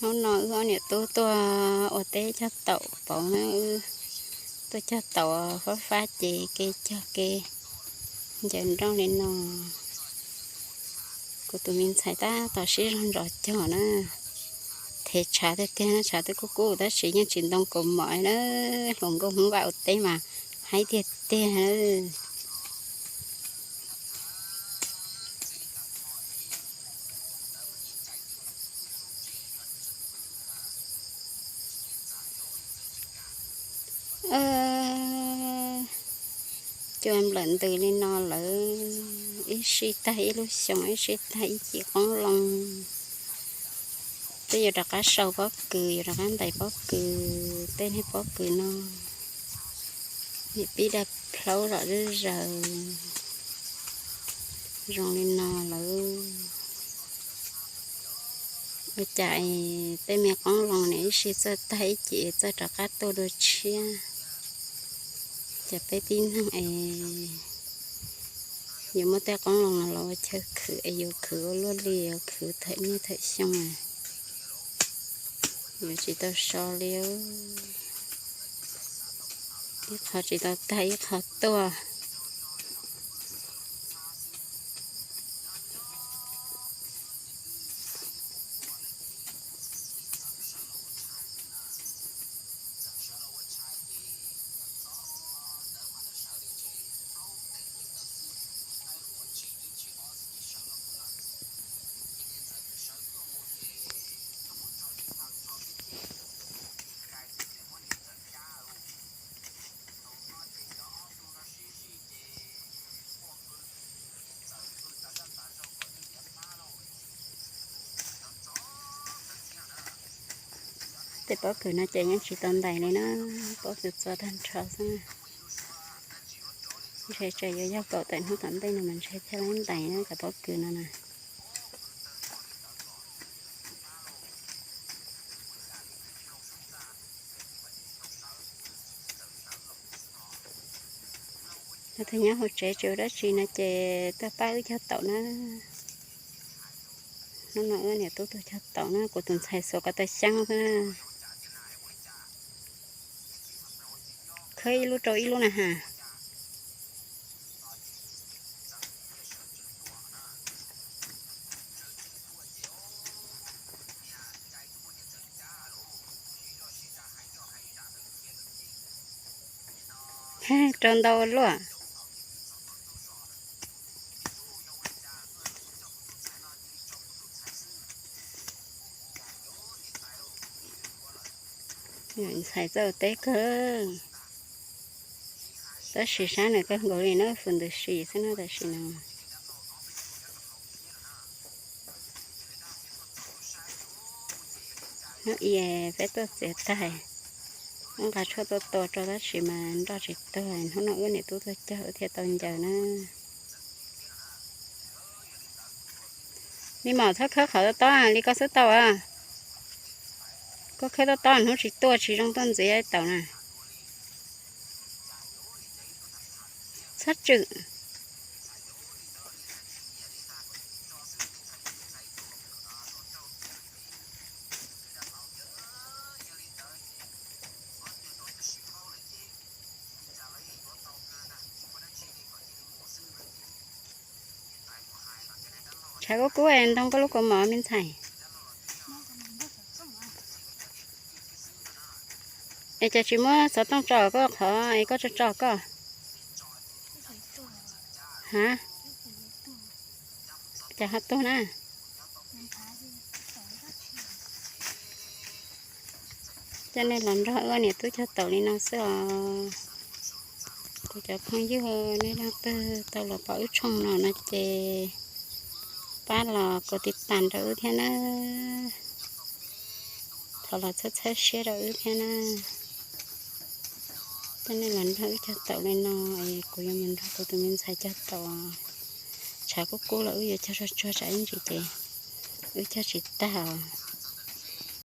Hnub no wb ob niam tub tuaj ua teb cog taum pauv na, wb tuaj cog taum fab fab ces ke cog ke ncaws nrooj li no. Kuv tus me ntxhais tab tom sib zog ntsos cog na, thev tshav tiag tiag na, tshav twb kub kub tab sis yeej tsis ntoo kaus mom na, hluas nkauj Hmoob Vaj ua teb mas haib tiag tiag. Cua nplawm ntws li no lawm, ib sij tag ib lub xyoo, ib sij tag ib cim qoob loo. Peb yuav rov qab sau pob kws, yuav rov qab ntais pob kws, tej niag pob kws no niam pib daj plaub zom zawj zaws zoo li no lawm. Ua cas es tej me qoob loo ne ib sij txawj tag ib cim txawj rov qab tuaj dua tshiab. Ces peb tib neeg es yuav muab tej qoob loo no los ua chaw khwv es yuav khwv ua luaj li, yuav khwv thawm niaj thawm xyoo, yuav tsis tau so li. Ib qho tsis tau tag ib qho tuaj. Tej pob kws no ces yeej tsis tau ntais li na, pob kws txua tag nrho xwb. Ntshe tsam yuav yog kaum tawm hnub tom ntej no mas ntshe thiaj li ntais na cov pob kws no na. Tus nyob hauv tsev tsis ua dab tsi no ces tuaj pab wb cog taum na. Hnub no wb niam tub tuaj cog taum na, kuv tus ntxhais xuas ko taw xyoob xwb na. Khawb ib lub rau ib lub na has. Rau ntau luaj. Ntxhais txawj teb kawg, tab sis sab nws kawg nkaus li na, fus ntws si xwb na tam sim no. Hnub i peb tuaj txiav taig, wb nqa tshuaj tuaj tua rau tab sis mas nroj tsis tuag, hnub no wb niam tub tuaj cog wb thiaj tau ncaws na. Li mam txhob khawb qhov tob tob li koj xwb tau as. Koj khawb tob tob hnub tsis tuaj tsis zoo tuaj ntxiv taum na. Txhob tswm. Tshav kub kub es ntoo koj lub kaus mom me ntxhais. Es cas tsis muab xov tooj tso koj qhov es koj tso tso koj? Ha? Cas ho tuag na? Coj nej los nrog wb niam tub cog taum li no xwb os. Kuv cov phooj ywg, nej leej twg tau los pom wb tshooj no no ces pab los kov tiv tas rau wb thiab na. Thov los txhawb txhawb siab rau wb thiab na. Coj nej los nrog wb cog taum li no es kuv yuav mus nrog kuv tus me ntxhais cog taum. Tshav kub kub los wb yuav cog tsuag tsuag tsam ib ntsis ces wb cog tsis tag os.